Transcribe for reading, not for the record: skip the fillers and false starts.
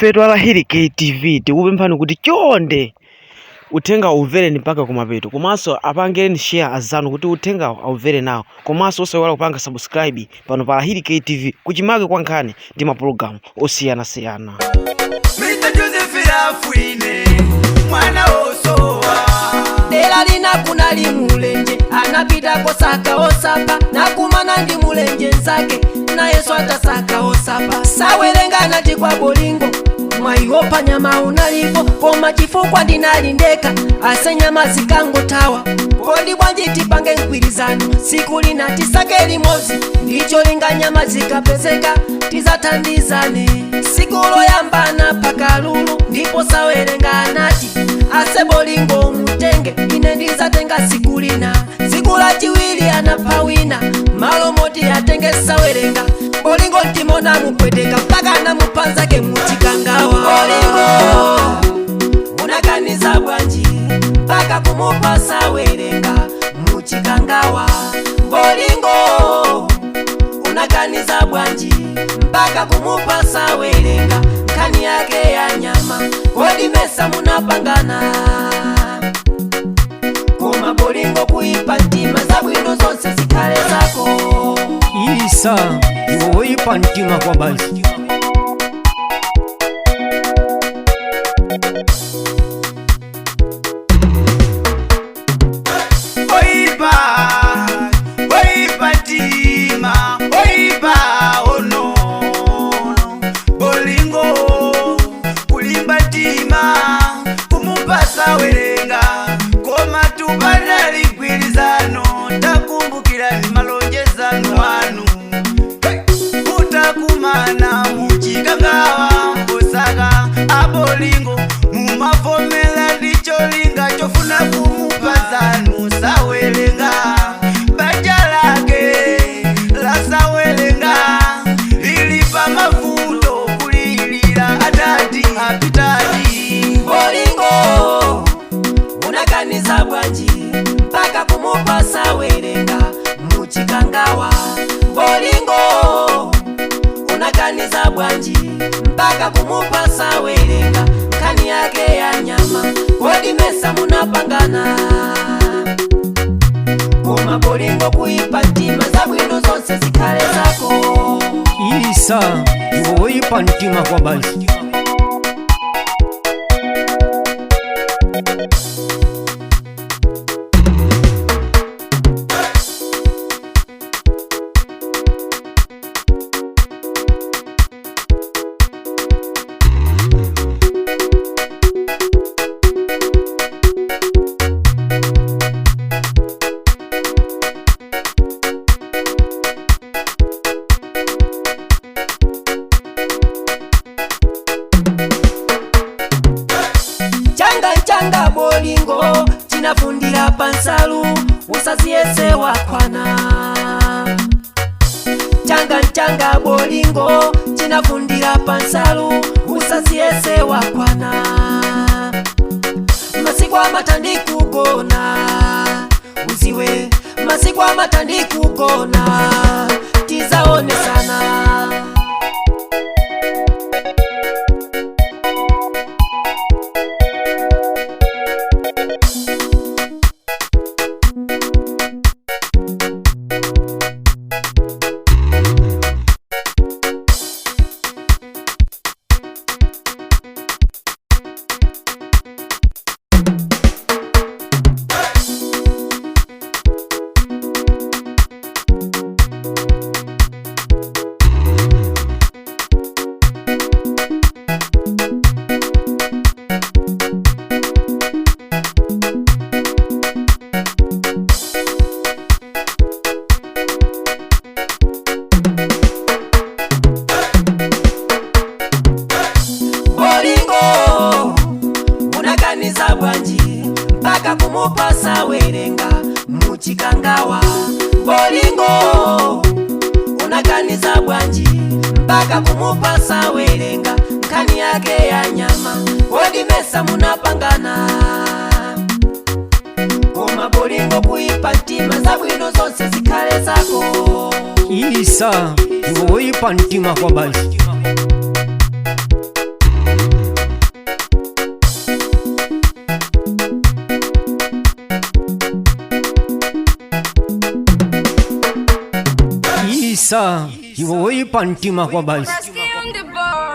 Ife a Lahiri KTV tikupemphani kuti chonde uthenga umvereni mpaka kumapeto, komanso apangeni share azanu kuti uthenga aumvere nawo, komanso osaiwala kupanga subscribe pano pa Lahiri KTV kuchimake kwa nkhani ndi mapulogalamu osiyanasiyana. Mr. Joseph Rafwine mwana osowa. Dera lina kunali mulenje, anapita kosaka osapa, nakumana ndi mulenje nzake, nayeso atasaka osapa. Sawerenga anati kwa bolingo, mwaiopa nyama unalipo, koma chifukwa ndinali ndeka, ase nyama zikangotawa. Kodi bwanji tipange mgwirizano, siku lina tisake limodzi, ndicho linga nyama zikapezeka tizathandizane. Siku loyambana pakalulu, ndipo sawerenga anati ase bolingo mutenge, ine ndizatenga siku lina. Siku la chiwiri anapha wina, malo moti atenge sawerenga, bolingo mtimona mupweteka mpaka anamupanzake muchikangawa. Bolingo unaganiza bwanji mpaka kumupa sawerenga muchikangawa. Bolingo unaganiza bwanji mpaka kumupa sawerenga nkhani yake ya nyama, kodi mesa munapangana. Koma bolingo kuipa mtima, zabwino zonse zikhale zako. Isa iwe woipa mtima kwa basi. Oipa, oipa tima, oipa ono. Bolingo kulimba tima kumupasa werenga, koma tupana ligwirizano, takumbukira ni malonjezano anu. Utakumana muchikangawa osaka abolingo mumafomela ndicholinga chofuna kumupazanu sawelenga, banja lake lasawelenga lili pamavuto kulilira atati apitati. Bolingo unaganiza bwanji mpaka kumupa sawerenga muchikangawa. Bolingo unaganiza bwanji mpaka kumupa sawerenga nkhani yake ya nyama, kodi mesa munapangana. Koma bolingo kuipa mtima, zabwino zonse zikhale zako. Isa iwe woipa mtima kwa basi. Changa changa bolingo chinafundira pansalu, usaziyese wakwana. Changa changa bolingo chinafundira pansalu, usaziyese wakwana. Masiku amatandi kugona uziwe, masiku amatandi kugona tizaonesana. Bolingo unaganiza bwanji mpaka kumupa sawerenga muchikangawa. Bolingo unaganiza bwanji mpaka kumupa sawerenga nkhani yake ya nyama, kodi mesa munapangana. Koma bolingo kuipa mtima, zabwino zonse zikhale zako. Isa iwe woipa mtima kwa basi. Isa, iwe woipa mtima kwa basi. Rusty on the board.